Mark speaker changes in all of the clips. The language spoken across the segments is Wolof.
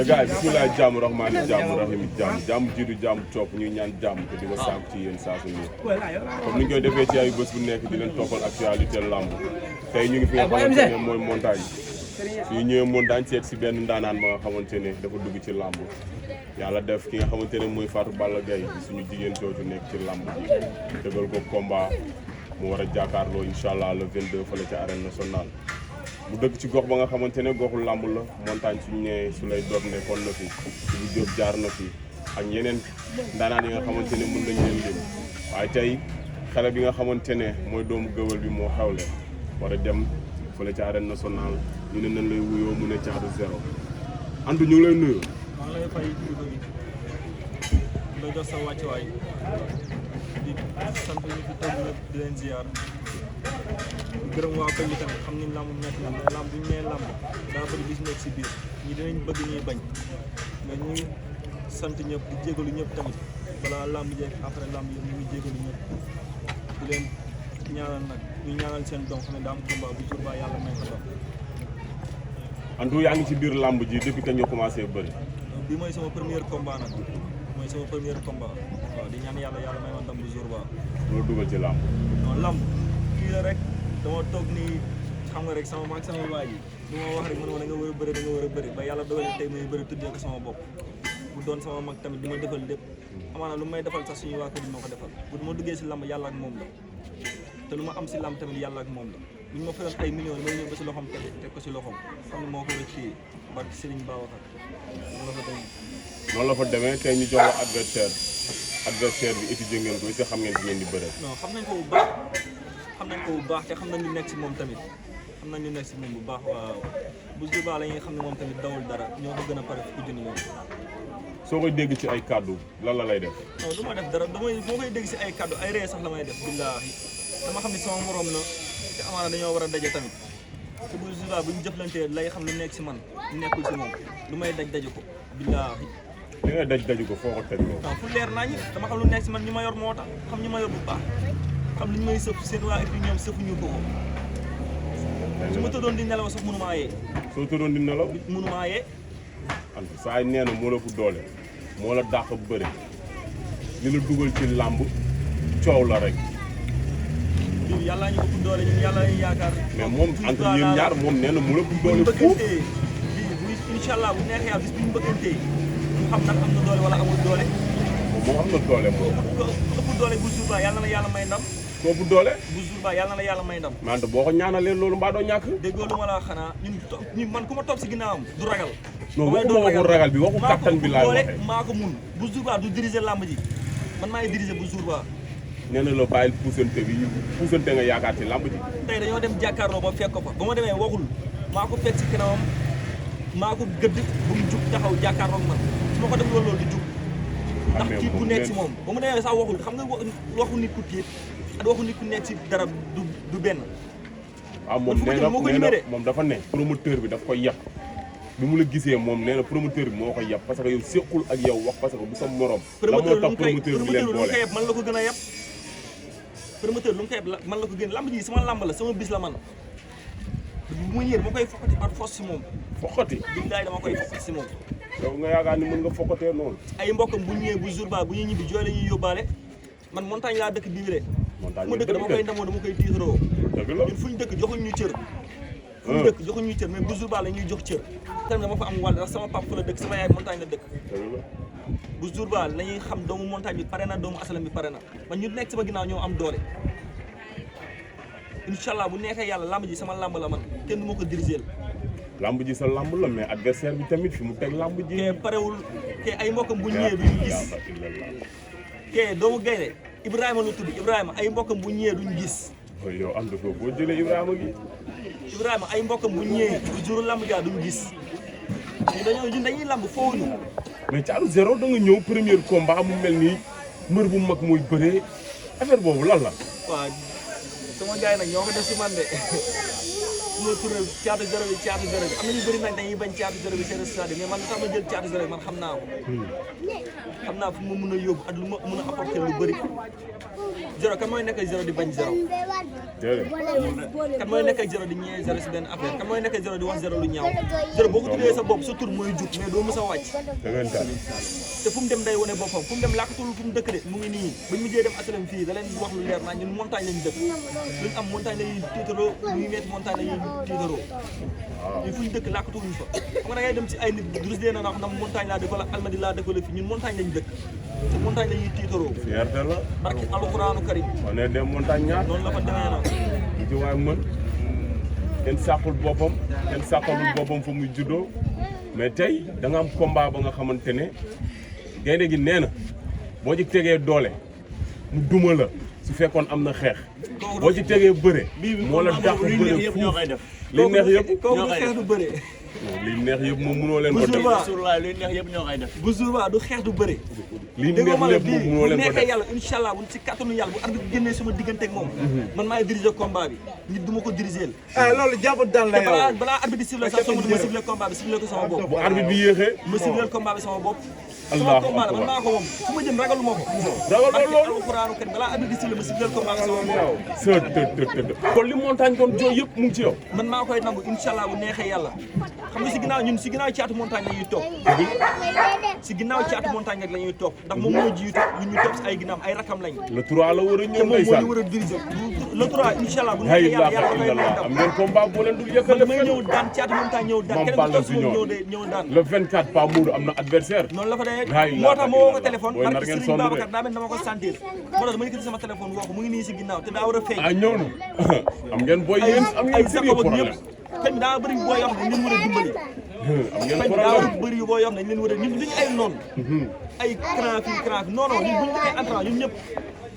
Speaker 1: gars yi bisimilah jàmm rahmaani jàmm rahim jàmm jiitu jàmm topp ñuy ñaan jàmm te di ko sànq ci yéen saa su ne comme ni ñu koy defee ci ay bés bu nekk di leen toppal actualité lamb tey ñu ngi fi nga xamante ne mooy montagne suñu ñëwee montagne seet si benn ndaanaan ba nga xamante ne dafa dugg ci lamb yàlla def ki nga xamante ne mooy Fatou Balla Gaye suñu jigéen jooju nekk ci lamb ji dëggal ko combat mu war a jàkkaarloo incha allah le 22 fële ca arène nationale mu dëkk ci gox ba nga xamante ne goxu làmb la montagne suñu ñëwee su lay doog nekkoon na fi suñu jóob jaar na fi ak yeneen ndaanaan yi nga xamante ne mën nañu leen lim waaye tey xale bi nga xamante ne mooy doomu gëwël bi moo xewle war a dem fële ca arène nationale ñu ne nañ lay wuyoo mu ne Thiatou Zéro Antou ñu ngi lay nuyu.
Speaker 2: maa ngi lay fay kilifa bi di la jox sa wàccuwaay di sant ñu fi toog ñëpp di leen ziar di gërëm waa koñ bi tamit xam nañ lamb nekk na mais lamb bu ñu nee lamb daa bëri bis nekk si biir ñi dinañ bëgg ñuy bañ mais ñu ngi sant ñëpp di jégalu ñëpp tamit balaa lamb jeex après lamb yëpp ñu ngi jégalu ñëpp di leen ñaanal nag ñu ñaanal seen doom xam ne daa am combat bu jour ba yàlla may ko doon.
Speaker 1: Antou yaa ngi ci biir lamb ji depuis que ñu commencé bëri.
Speaker 2: bi mooy sama premier combat nag mooy sama premier combat waaw di ñaan yàlla may ma ndam bu jour ba.
Speaker 1: loolu dugal ci lamb.
Speaker 2: non lamb kii la rek dama toog nii xam nga rek sama maag sama waa ji lu ma wax rek man ma da nga war a bëri da nga war a bëri ba yàlla dogal tey muy bëri tuddee ko sama bopp bu doon sama mag tamit di ma defal lépp amaana lu may defal sax suñu waa kër yi moo ko defal bu ma duggee si lamb yàlla ak moom la te lu ma am si lamb tamit yàlla ak moom la bu ñu ma fayoon ay millions may ñëw ba si loxoom teg ko si loxoom xam ne moo ko rëccee barke Serigne Babacar
Speaker 1: noonu la fa demee tey ñu jox la adversaire bi étudier ngeen ko est-ce que xam ngeen fi ngeen di bëre.
Speaker 2: non xam nañ ko bu baax te xam nañ ñu nekk si moom tamit xam nañ ñu nekk si moom bu baax waaw bu subaa la ñuy xam ne moom tamit dawul dara ñoo ko gën a pare fukki junni yoon.
Speaker 1: soo koy dégg ci ay kàddu lan la lay def.
Speaker 2: non du ma def dara moo koy dégg si ay kàddu ay ree sax la may def billaahi dama xam ne sama morom la te amaana dañoo war a daje tamit te bu subaa bu ñu jëflantee lay xam lu nekk si man nekkul si moom lu may daju ko billaahi.
Speaker 1: li nga daju ko foo ko teg loolu.
Speaker 2: waaw fu leer naa ñi dama xam lu nekk si man ñi ma yor moo tax xam ñi ma yor bu baax xam li ñu may sëf seen waa et puis ñoom sëfuñu ko ko su ma tëddoon di nelaw sax mënumaa yee.
Speaker 1: soo tëddoon di nelaw.
Speaker 2: mënumaa yee.
Speaker 1: Antou saa yi nee na moo la fu doole moo la dàq bëre li la dugal ci làmb coow la rek.
Speaker 2: lii yàllaa ñu ko fu doole ñun yàlla lañu yaakaar.
Speaker 1: mais moom Antou yéen ñaar moom nee na moo la fu doole foofu.
Speaker 2: incha allah bu neexee yàlla bis bu ñu bëggantee ñu xam ndax am na doole wala amul doole.
Speaker 1: moom am na doole moom.
Speaker 2: ëpp doole bu jour ba yàlla na yàlla may ndam.
Speaker 1: koo ëpp doole.
Speaker 2: bu jour ba yàlla na yàlla may ndam.
Speaker 1: mais Antou boo ko ñaanalee loolu mbaa doo ñàkk.
Speaker 2: déggoo lu ma la xanaa ñun man ku ma topp si ginnaawam du ragal.
Speaker 1: non waxuma waxu ragal bi waxu kattan bi laay waxee.
Speaker 2: maa ko mun bu jour ba du diriger làmb ji man maay diriger bu jour ba.
Speaker 1: nee na la bàyyil puusante bi puusante nga yaakaar ci làmb ji.
Speaker 2: tey dañoo dem jàkkaarloo ba fekk ko fa ba ma demee waxul maa ko fekk si kanamam maa ko gëdd bu mu jug taxaw jàkkaarloo man su ma ko def loolu di jug. ndax tiit ku nekk si moom ba mu demee sax waxul xam nga waxu nit ku tiit ak waxu nit ku nekk si dara du benn.
Speaker 1: waaw moom nee na moom dafa ne promoteur bi daf koy yàq bi mu la gisee moom nee na promoteur bi moo koy yàq parce que yow séqul ak yow wax parce que bu sa morom. la moo tax promoteur bi leen boole
Speaker 2: man la ko gën a yàpp promoteur lu mu koy man la ko gën lamb ji sama lamb la sama bis la man bu ma ñëwee ma koy fokkati par force si moom.
Speaker 1: fokkati.
Speaker 2: billaay dama koy fokkati si moom.
Speaker 1: yow nga yaakaar ni mën nga fokkatee noonu.
Speaker 2: ay mbokkam bu ñëwee bu jour ba bu ñuy ñibbi jooy la ñuy yóbbaale man montagne laa dëkk bii de.
Speaker 1: montagne
Speaker 2: ma dëkk dama koy ndamoo dama koy tiitaroo.
Speaker 1: dëgg la
Speaker 2: ñun fu ñu dëkk joxuñ ñu cër. fu ñu dëkk joxuñ ñu cër mais bu jour ba la ñuy jox cër. tamit dama fa am wàll ndax sama papa fa la dëkk sama yaay montagne la dëkk.
Speaker 1: dëgg la.
Speaker 2: bu jour ba la ñuy xam doomu montagne bi pare na doomu asalam bi pare na man ñu nekk sama ginnaaw ñoo am doole. incha allah bu neexee yàlla lamb ji sama lamb la man kenn du ma ko diriger.
Speaker 1: lamb ji sa lamb la mais adversaire bi tamit fi mu teg lamb ji.
Speaker 2: kee parewul kee ay mbokkam bu ñëwee duñu gis. kee doomu gaynde Ibrahima lu tudd Ibrahima ay mbokkam bu ñëwee duñu gis.
Speaker 1: yow ànd ko boo jëlee Ibrahima gi.
Speaker 2: Ibrahima ay mbokkam bu ñëwee bu jour lamb jaa duñu gis. ñun dañuy lamb foofu ñu.
Speaker 1: mais Thiatou Zéro da nga ñëw premier combat mu mel nii mbër bu mag mooy bëree affaire boobu lan la.
Speaker 2: waaw sama gars yi nag ñoo ko def si man de fu ma tourné caatu zéro bi am na ñu bëri nag dañuy bañ caatu zéro bi seen stade mais man li tax ma jël caatu zéro bi man xam naa ko xam naa fu ma mën a yóbbu ak lu ma mën a apporter lu bëri zéro kan mooy nekk zéro di bañ zéro kan mooy nekk zéro di ñëwee zéro si benn affaire kan mooy nekk zéro di wax zéro lu ñaaw zéro boo ko tuddee sa bopp sa tur mooy jub mais doo mës a wàcc te fu mu dem day wane boppam fu mu dem làkkatul fu mu dëkk de mu ngi nii bañ mujjee dem asalam fii da leen wax lu leer naa ñun montagne lañu dëkk luñ am montagne lañuy tiitaroo ñuy metti montagne lañuy tiitaroo ñun fu ñu dëkk làkkatuwuñ fa xam nga da ngay dem ci ay nit durus dee na wax nam montagne laa dëkk wala almadi laa dëkk wala fii ñun montagne lañu dëkk te montagne lañuy tiitaroo
Speaker 1: fierté la
Speaker 2: barki alxuraanu karim
Speaker 1: on est des montagnes ñaar
Speaker 2: noonu la fa demee na
Speaker 1: ci waay mën kenn sàqul boppam kenn sàqalul boppam fa muy juddoo mais tey da nga am combat ba nga xamante ne gaynde gi nee na boo ci tegee doole mu duma la su fekkoon am na xeex boo ci tegee bëre moo la dàq bëre fuuf li neex yëpp
Speaker 2: kooku du xeex du bëre
Speaker 1: li neex yëpp moom mënoo leen ko def
Speaker 2: luy neex yëpp ñoo koy def bu jour du xeex du bëre
Speaker 1: li neex yëpp moom mënoo leen ko
Speaker 2: neexee
Speaker 1: def
Speaker 2: yàlla incha allah bu ci kattanu yàlla bu arbitre génnee sama diggante ak moom man maay diriger combat bi nit du ma ko diriger
Speaker 3: loolu jàpp daan la yow
Speaker 2: balaa arbitre di siffler sax sama ma siffler combat bi siffler ko sama bopp
Speaker 1: bu arbitre bi yéexee
Speaker 2: ma siffler combat bi sama bopp
Speaker 1: Allahu
Speaker 2: combat la man maa ko moom fu ma jëm ragalu ma ko
Speaker 1: ragal loolu
Speaker 2: alxuraanu kat balaa arbitre di siffler ma siffler combat bi sama bopp
Speaker 1: të kon li montagne doon jooy yëpp mu ngi ci yow
Speaker 2: man maa koy nangu incha allah bu neexee yàlla xam nga si ginnaaw ñun si ginnaaw caatu montagne la ñuy topp si ginnaaw caatu montagne rek la ñuy topp ndax moom moo jiitu ñun ñu topp si ay ginnaaw ay rakam lañ
Speaker 1: le 3 la war a
Speaker 2: te
Speaker 1: ñëw
Speaker 2: moom moo
Speaker 1: ndeysaan
Speaker 2: ñu war a diriger le 3 incha allah bu
Speaker 1: hay
Speaker 2: neexee
Speaker 1: la
Speaker 2: yàlla yàlla koy may
Speaker 1: illallah
Speaker 2: ndam
Speaker 1: am ngeen combat boo leen dul
Speaker 2: man
Speaker 1: yëkkale
Speaker 2: damay ñëw daan caatu montagne ñëw daan
Speaker 1: Mame
Speaker 2: keneen
Speaker 1: Balla
Speaker 2: ku toog
Speaker 1: Junior.
Speaker 2: ñëw daan
Speaker 1: le 24 Pa Modou am na adversaire
Speaker 2: noonu la fa demee
Speaker 1: hay
Speaker 2: moo tax ma woo ko
Speaker 1: illallah.
Speaker 2: téléphone
Speaker 1: Booy nar
Speaker 2: barke
Speaker 1: ngeen
Speaker 2: Serigne
Speaker 1: sonn de.
Speaker 2: Babacar daa mel dama ko sentir moo tax dama yëkkati sama téléphone woo ko mu ngi nii si ginnaaw te daa war a feeñ
Speaker 1: ah ñëw na am ngeen booy yéen am
Speaker 2: ay
Speaker 1: ngeen sérieux
Speaker 2: Jacob ak
Speaker 1: problème
Speaker 2: ñëpp xëy na daa bëri booy yoo xam ne ñu war a dimbali
Speaker 1: am ngeen
Speaker 2: xëy na daa
Speaker 1: problème
Speaker 2: bëri booy yoo xam ne ñu leen war a ñun duñu ay noonu ay cran fii non non ñun buñu defee entrain ñun ñëpp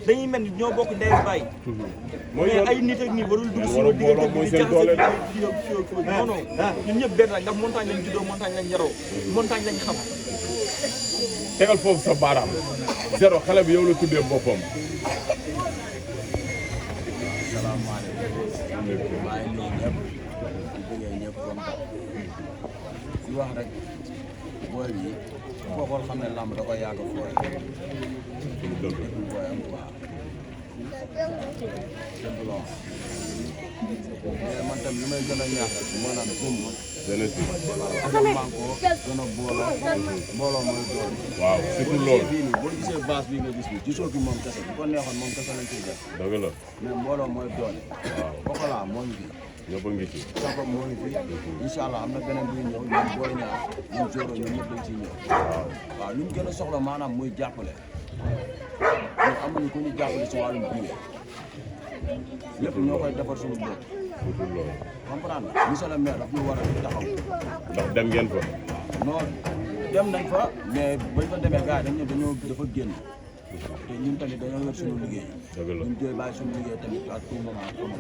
Speaker 2: dañuy mel ni ñoo bokk ndey bàyyi
Speaker 1: mooy
Speaker 2: mais
Speaker 1: yoon
Speaker 2: ay nit ak nii warul dugg
Speaker 1: Yéen
Speaker 2: suñu
Speaker 1: war a booloo
Speaker 2: diggante
Speaker 1: mooy
Speaker 2: bi di
Speaker 1: seen
Speaker 2: jaxase
Speaker 1: doole de.
Speaker 2: fii non non ñun ñëpp benn lañ ndax montagne lañ juddoo montagne lañ yaroo montagne lañ xam
Speaker 1: tegal foofu sa baaraam zéro xale bi yow la tuddee boppam
Speaker 3: salaamaaleykum maa ngi nuyu ñëpp di bëggee ñëpp comme di wax rek booy bi boo xool xam ne lamb da koy yàgg fooy
Speaker 1: dëgg
Speaker 3: booy am quoi dëgg la mais man tam li may gën a ñaax maanaam gëm
Speaker 1: jeunesse bi
Speaker 3: gën a mànkoo gën a booloo mbooloo mooy doole
Speaker 1: waaw surtout loolu
Speaker 3: fii nii boo gisee base bi nga gis bi gisoo fi moom kese bu ko neexoon moom kese lañ ciy def
Speaker 1: dëgg la
Speaker 3: mais mbooloo mooy doole
Speaker 1: waaw
Speaker 3: Pokola moo ngi fi
Speaker 1: ñëpp a ngi ci
Speaker 3: Sakho moo ngi fi incha allah am na beneen buy ñëw ñun booy ñaar ñun Zoro ñun ñëpp dañ ciy ñëw
Speaker 1: waaw
Speaker 3: waaw lu ñu gën a soxla maanaam muy jàppale ñun amuñu ku ñu jàppale si wàllum biir lépp ñoo koy defar suñu bopp
Speaker 1: surtout loolu
Speaker 3: comprendre nga monsieur le maire daf ñu war a taxaw
Speaker 1: ndax dem ngeen fa
Speaker 3: non dem nañ fa mais bañ fa demee gars yi dañ ne dañoo dafa génn te ñun tamit dañoo yor suñu liggéey
Speaker 1: dëgg la
Speaker 3: ñun jooy bàyyi suñu liggéey tamit à tout moment comme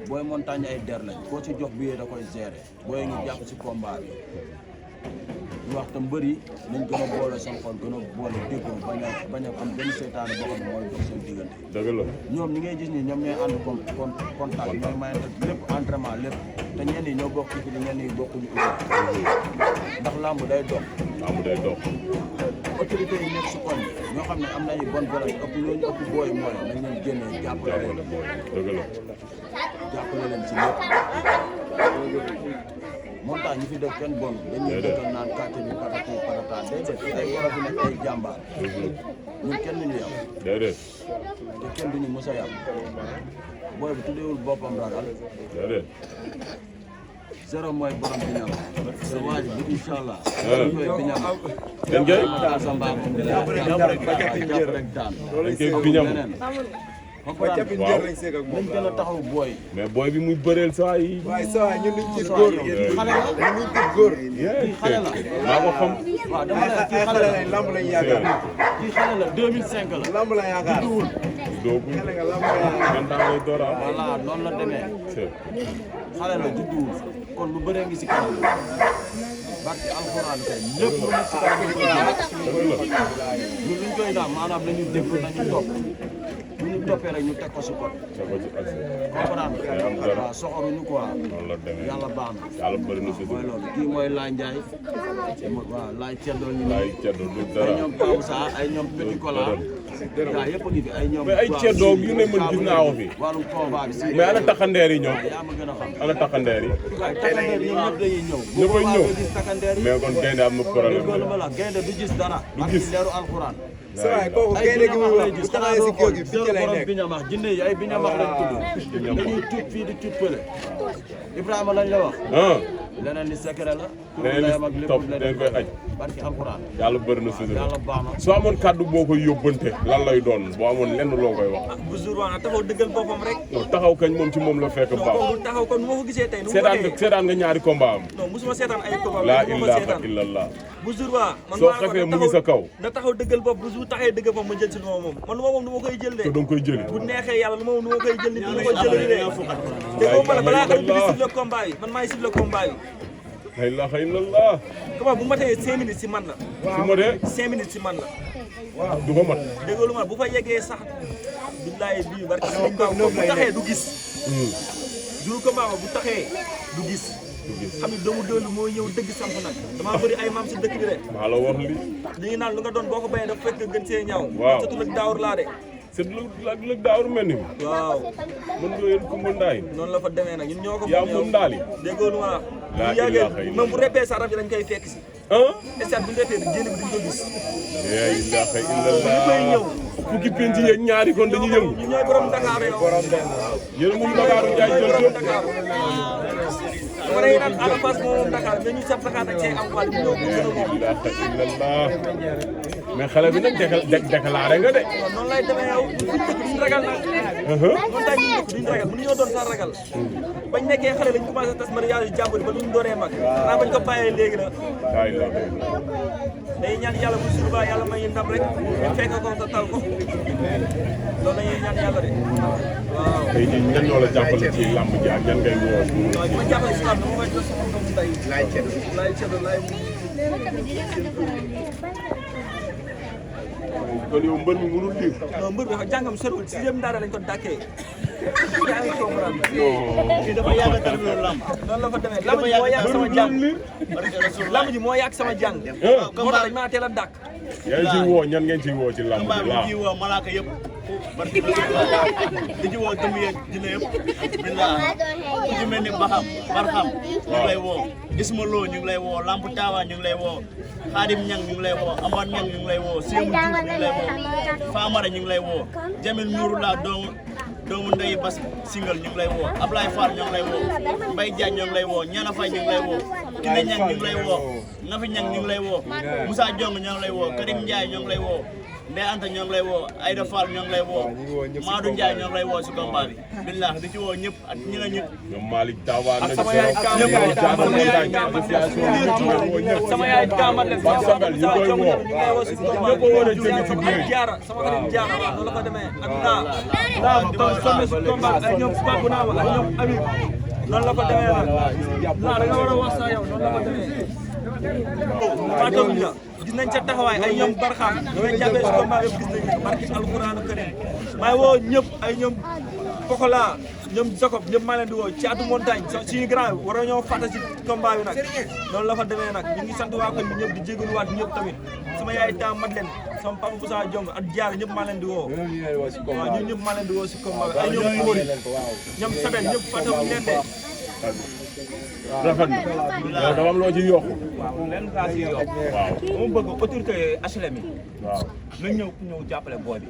Speaker 3: booy montagne ay der lañ koo ci jox billet da koy gérer booy ngi jàpp si combat bi ñu wax tam mbër yi nañ gën a boole seen xol gën a boole déggoo bañ a am benn seytaane boo xam ne mooy dox seen diggante
Speaker 1: dëgg la
Speaker 3: ñoom ñi ngay gis ni ñoom ñooy ànd contact ñooy mayante lépp entraînement lépp te ñenn ñi ñoo bokk ci ñenn ñi bokkuñu aussi ndax làmb day dox
Speaker 1: lamb day dox
Speaker 3: autorité yi nekk si koñ bi ñoo xam ne am nañu bonne volonté ëpp ñooñu ëpp booy mooy nañ leen génnee jàppale leen
Speaker 1: jàppale booy dëgg la
Speaker 3: jàppale leen si lépp montagne ñi fi def kenn bon dañuy dëkkal naan quartier bi patati patata déedéet ay wolof yi nekk ay jàmbaar ñun kenn duñu yàq
Speaker 1: déedéet
Speaker 3: te kenn duñu mës a yàq booy bi tuddeewul boppam ragal
Speaker 1: déedéet
Speaker 3: zéro mooy borom bi ñam sa waa ji bi incha allah koy bi ñam
Speaker 1: dañ koy
Speaker 3: daal sa mbaa moom jàpp rek daan
Speaker 1: dañ koy biñam
Speaker 3: leneen comprendre
Speaker 1: waaw
Speaker 3: nañ gën a taxaw booy
Speaker 1: mais booy bi muy bëreel saa yi
Speaker 4: waaye sa waay ñun duñ ci góor
Speaker 3: xale la
Speaker 4: ñun duñ ci góor
Speaker 3: kii xale la
Speaker 1: maa ko xam
Speaker 3: waaw dama ne kii
Speaker 4: ay
Speaker 3: xale
Speaker 4: xale
Speaker 3: la
Speaker 4: lañ lamb lañ yaakaar
Speaker 3: kii xale la 2005 la
Speaker 4: lamb la yaakaar
Speaker 1: doogu
Speaker 4: xale nga lamb la yaakaar
Speaker 1: man daa lay door a
Speaker 3: voilà noonu la demee
Speaker 1: c'est
Speaker 3: xale la judduwul kon lu bëree ngi si kanam barke alxuraan kay lépp lu nekk si kanam ñu koy jël
Speaker 1: dëgg la
Speaker 3: ñun luñ koy daal maanaam nañu déglu nañu topp ñun toppee rek ñu teg ko si code. comprendre waaw soxoruñu quoi.
Speaker 1: noonu la demee
Speaker 3: yàlla baax na.
Speaker 1: yàlla bëri na si
Speaker 3: mooy loolu kii mooy Laye Ndiaye. waaw Laye Ceddo ñu.
Speaker 1: Laye Ceddo du
Speaker 3: ay
Speaker 1: dara.
Speaker 3: ñoom Babou Sa ay ñoom Petit Cola. waaw yëpp a ngi fi ay ñoom.
Speaker 1: mais ay Ceddo yu ne mën gis naa ko fi.
Speaker 3: wàllum combat bi si.
Speaker 1: mais ana taxandeer yi ñoom.
Speaker 3: yaa ma gën a xam.
Speaker 1: ana taxandeer yi.
Speaker 3: waaye takkandeer yi ñëpp dañuy ñëw.
Speaker 1: ñëppay ñëw
Speaker 3: gis takkandeer yi.
Speaker 1: mais kon gaynde am na problème.
Speaker 3: loolu ma la gaynde du gis dara.
Speaker 1: Du gis
Speaker 3: ak leeru alxuraan.
Speaker 4: saa kooku gaynde gi muy wax bu taxawee si kër gi picc lay
Speaker 3: borom
Speaker 4: nekk.
Speaker 3: biñamax jinne yi ay biñamax lañ tudd. dañuy tuut fii di tuut pële. Ibrahima lañ la wax.
Speaker 1: ah
Speaker 3: leneen li secret la.
Speaker 1: leneen li topp dañ koy aj.
Speaker 3: barki alxuraan.
Speaker 1: yàlla bëri na suñu.
Speaker 3: yàlla baax na.
Speaker 1: soo amoon kàddu boo koy yóbbante lan lay doon boo amoon lenn loo koy wax.
Speaker 2: bu jour waa taxaw dëggal boppam rek.
Speaker 1: non taxaw kañ moom ci moom la fekk
Speaker 2: non
Speaker 1: baax.
Speaker 2: kooku taxaw kon nu ma ko gisee tey nu ma ko
Speaker 1: seetaan
Speaker 2: dee.
Speaker 1: seetaan nga ñaari combat am.
Speaker 2: non musuma seetaan ay combat
Speaker 1: laa
Speaker 2: musuma ko
Speaker 1: ilaaha
Speaker 2: seetaan.
Speaker 1: illallah.
Speaker 2: bu jour waa man
Speaker 1: soo
Speaker 2: maa ko
Speaker 1: xefee
Speaker 2: na
Speaker 1: mu ngi sa kaw.
Speaker 2: na taxaw dëggal bopp bu jour taxee dëggal bopp ma jël si lu ma moom man lu ma moom du ma koy jël de.
Speaker 1: te danga koy jëli.
Speaker 2: bu neexee yàlla lu ma moom du ma koy jël nit du ma koy jël de. déggoo ma la balaa xam ne siffle combat yi man maay siffle combat yi.
Speaker 1: la ilaha illallah.
Speaker 2: combat bu ma teyee 5 minutes si man la.
Speaker 1: su ma dee
Speaker 2: 5 minutes si man la.
Speaker 1: du ko mat.
Speaker 2: déggoo lu ma bu fa yeggee sax billaay bii barki Sëriñ Bamba bu taxee du gis. jour combat ba bu taxee du gis. xam ni doomu doolu moo ñëw dëgg samp nag damaa bëri ay maam si dëkk bi de.
Speaker 1: maa la wax li
Speaker 2: li ngi naan lu nga doon boo ko béyee dafa fekk gën see ñaaw.
Speaker 1: waaw
Speaker 2: surtout nag daawur laa de.
Speaker 1: c'est lëg daawar mel ni mi.
Speaker 2: waaw
Speaker 1: mën nga yéen kumba ndaay.
Speaker 2: noonu la fa demee nag ñun ñoo ko.
Speaker 1: yaa moom ndaal yi.
Speaker 2: déggoo lu ma la.
Speaker 1: laa
Speaker 2: bu yàggee
Speaker 1: ilaaha illallah.
Speaker 2: même bu repee sa rab yi dañ koy fekk si.
Speaker 1: ah.
Speaker 2: stade bu ñu repee jéem bi duñ ko gis.
Speaker 1: la ilaha illallah.
Speaker 2: ñëppay ñëw.
Speaker 1: fukki penc yeeg ñaari kon dañuy yëngu.
Speaker 2: ñu ñooy borom Dakar yow.
Speaker 1: yéen moom Dakar Ndiaye jël
Speaker 2: borom
Speaker 1: jël.
Speaker 2: Dakar. dama lay naan à la face moom Dakar mais ñu saf Dakar dañ cee am wàll ñu ñëw ko gën a moom.
Speaker 1: la ilaha illallah. mais xale bi nag déclaré nga de.
Speaker 2: waaw noonu lay demee yow duñ ragal nag. moom daal ñu dëkk duñ ragal mënuñoo doon sax ragal. bañ nekkee xale lañ commencé tas mariage yu jàmbur ba duñ dooree mag. xanaa bañ ko bàyyee léegi la.
Speaker 1: la ilaha illallah.
Speaker 2: day ñaan yàlla bu suur ba yàlla may ñu ndam rek ñu fekk ko te tal ko loolu la ñuy ñaan yàlla de waaw.
Speaker 1: tey jii ñan ñoo la jàppale ci làmb ji ak ñan ngay woo.
Speaker 2: waaw ñu ma jàppale si làmb dama koy jox sama doomu ndey. Laye Ceddo Laye
Speaker 1: kon yow mbër mi mënul lii.
Speaker 2: non mbër bi wax jàngam soriwul si yëm daara lañ ko dàkkee. yaa ngi comprendre.
Speaker 3: kii dafa yàgg a tarbi lamb.
Speaker 2: noonu la fa demee lamb ji moo yàq sama jàng. lamb ji moo yàq sama jàng. moo tax dañ maa teel a dàkk.
Speaker 1: yaa ngi ciy woo ñan ngeen ciy woo ci làmb
Speaker 5: combat
Speaker 1: ji
Speaker 5: bi
Speaker 1: waaw.
Speaker 5: ci woo malaaka yëpp parce que di ci woo dëmm yeeg dina yëpp billah ku ci mel ni Baxam Barxam ñu ngi lay woo Isma Lo ñu ngi lay woo Lamp Tawa ñu ngi lay woo Xaadim Ñang ñu ngi lay woo Amar Ñang ñu ngi lay woo Sémou Diouf ñu ngi lay woo Famara ñu ngi lay woo Jamil Nourula doomu ndey Bas Singal ñu ngi lay woo Ablaye Fall ñu ngi lay woo Mbaye Diagne ñu ngi lay woo Ñana Faye ñu ngi lay woo Kine Ñang ñu ngi lay woo Nafi Ñang ñu ngi lay woo Moussa Diong ñoo ngi lay woo Karim Ndiaye ñoo ngi lay woo Ndeye Anta ñoo ngi lay woo Aïda Fall ñoo ngi lay woo Madou Ndiaye ñoo ngi lay woo si combat bi billah di ci woo ñëpp ak ñi nga ñëpp
Speaker 1: ñoom Malick Tawa nañ
Speaker 2: sama yaay sama yaay Kama leen
Speaker 1: Pape Sabel ñu koy woo
Speaker 2: ñu ngi lay woo si combat
Speaker 1: ñëpp a war a jënd ci biir.
Speaker 2: ak Diarra sama xarit Diarra waaw noonu la ko demee ak naa kon sonn si combat ay ñoom Pape Naaw ak ñoom Habib noonu la ko demee nag naa da nga war a wax sa yow noonu la ko demee Fatou gis nañ ca taxawaay ay ñoom Barxam ñooy jàppee si combat yëpp gis nañ ko barki alxuraanu karim may woo ñëpp ay ñoom Pokola ñoom Jacob ñëpp maa leen di woo Thiatou Montagne suñu grand bi war ñoo fàtte si combat bi nag noonu la fa demee nag ñu ngi sant waa koñ bi ñëpp di jégaluwaat ñëpp tamit sama yaay taa mat leen sama papa Moussa Diong ak Diarra ñëpp maa leen di woo waaw ñun ñëpp maa leen di woo si combat bi ay ñoom Mori ñoom Sabel ñëpp fàttewuñ leen de
Speaker 1: rafet na yow dafa am loo ci yokku.
Speaker 6: waaw lenn laa si yokk.
Speaker 1: waaw
Speaker 6: dama bëgg autorité HLM yi.
Speaker 1: waaw.
Speaker 6: nañ ñëw jàppale booy bi.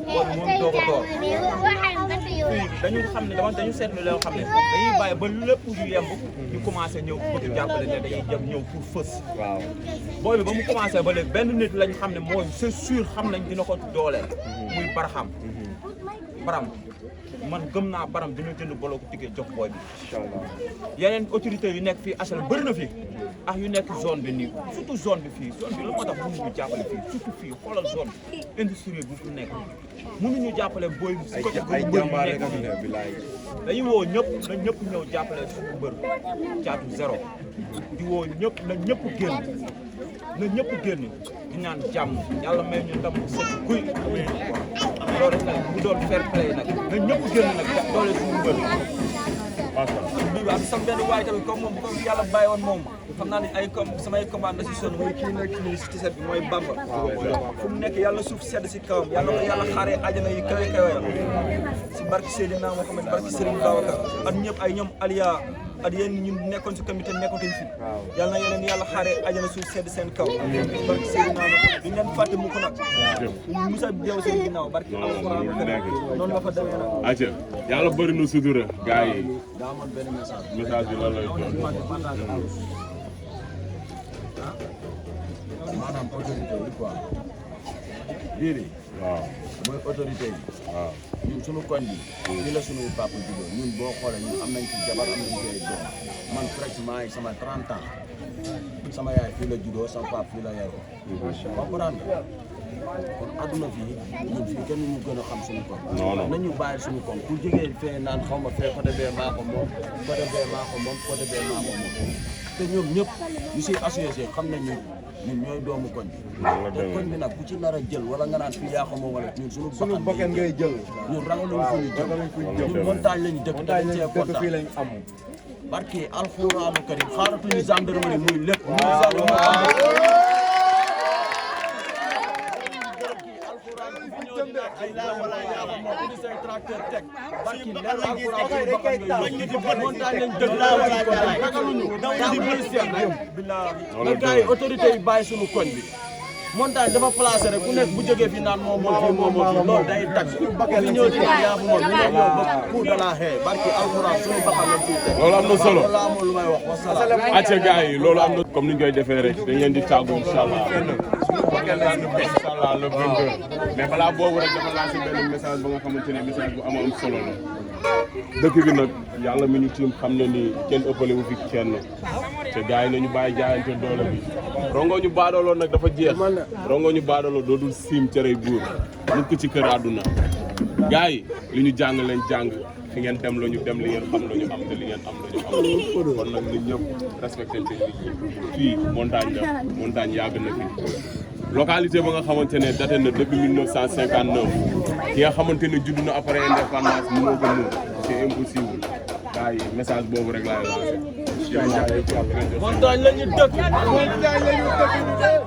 Speaker 6: booy bi moom doog a door. fii dañu xam ne dañu seetlu loo xam ne dañuy bàyyi ba lépp yu yemb. ñu commencé ñëw bëgg jàppale ne dañuy jëm ñëw pour fës.
Speaker 1: waaw.
Speaker 6: booy bi ba mu commencé ba léegi benn nit lañ xam ne mooy c'est sûr xam nañ dina ko dooleel. muy Barxam. Baram man gëm naa Baram dina jënd boloo ko tiggee jox booy bi. yeneen autorités yu nekk fii HLM bëri na fi. ak yu nekk zone bi nii surtout zone bi fii zone bi la moo tax mënuñu jàppale fii surtout fii xoolal zone industrie bu fi nekk mënuñu jàppale booy bi si côté boobu mbër yu nekk fii dañuy woo ñëpp na ñëpp ñëw jàppale suñu mbër Thiatou Zéro di woo ñëpp na ñëpp génn na ñëpp génn di ñaan jàmm yàlla may ñu ndam sëñ guy loolu nag bu doon fair play nag na ñëpp génn nag doole suñu mbër bii am sam benn waaye tamit comme moom comme yàlla bàyyi woon moom xam naa ne ay comme samay commande na si sonn mooy kii nekk nii si set bi mooy Bamba fu mu nekk yàlla suuf sedd si kawam yàlla ko yàlla xaaree àjjana yi kawe kawe si barki Seydina Mohamed barki Serigne Babacar ak ñëpp ay ñoom Aliya ak yéen ñun nekkoon si comité nekkoon fi yàlla na yeneen yàlla xaaree àjjana suuf sedd seen kaw si barki Seydina Mohamed duñ leen fàtte mu ko nag Moussa deew seen ginnaaw barki alxuraan noonu la fa demee nag
Speaker 1: acca yàlla bëri na sutura gars yi
Speaker 3: daa amoon benn message
Speaker 1: message bi lan lay doon
Speaker 3: maanaam autorité yi quoi lii
Speaker 1: waaw
Speaker 3: mooy autorité yi
Speaker 1: waaw
Speaker 3: ñun suñu koñ bi fii la suñuy papa juddoo ñun boo xoolee ñun am nañ ci jabar am nañ ci ay doom man presque maa ngi sama 30 ans sama yaay fii la juddoo sama papa fii la yaroo comprendre nga kon adduna fii ñun fii kenn ñu gën a xam suñu koñ
Speaker 1: non non
Speaker 3: nañu bàyyi suñu koñ pour jógee fee naan xaw ma fee côté bee maa ko moom côté bee maa ko moom côté bee maa ko moom te ñoom ñëpp ñu siy associé xam nañ ñun ñooy doomu koñ bi te koñ bi nag ku ci nar a jël wala nga naan fii yaa ko moom wala ñun suñu
Speaker 4: bakkan ngay jël
Speaker 3: ñun ragaluñ fu ñu jëm ñun montagne lañu dëkk te dañ cee kontaan
Speaker 4: fii lañ am
Speaker 3: barke alxuraanu karim xaaratuñu gendarmerie muy lépp montagne autorité yi bàyyi suñu koñ bi montagne dafa placé rek ku nekk bu jógee fi naan moom moo fi loolu day tag fi ñëw ci yaa fu moom ñu ñëw ba coup de la haie barki alxuraan suñu baxal lañ fiy teg
Speaker 1: loolu am na solo
Speaker 3: loolu amoon lu may wax wasalaam
Speaker 1: acca gars yi loolu am na comme ni ñu koy defee rek dañ leen di tàggu incha allah incha allah le 22 mais balaa boobu rek dafa lancé benn message ba nga xamante ne message bu am solo la dëkk bi nag yàlla mi ñu tiim xam ne ni kenn ëppale wu fi kenn te gars yi nañu bàyyi jaayante doole bi rongo ñu baadooloo nag dafa jeex rongo ñu baadooloo dootul siim cërey buur nit ko ci kër àdduna gars yi li ñu jàng leen jàng fi ngeen dem la ñu dem li ngeen xam la ñu am te li ngeen am la ñu am kon nag nit ñëpp respecté te fii montagne la montagne yàgg na fi localité ba nga xamante ne daté na depuis 1959 ki nga xamante ne judd na après indépendance mënoo ko mën c'est impossible gars yi message boobu rek laay lancé
Speaker 3: montagne lañu dëkk
Speaker 4: montagne lañu dëkk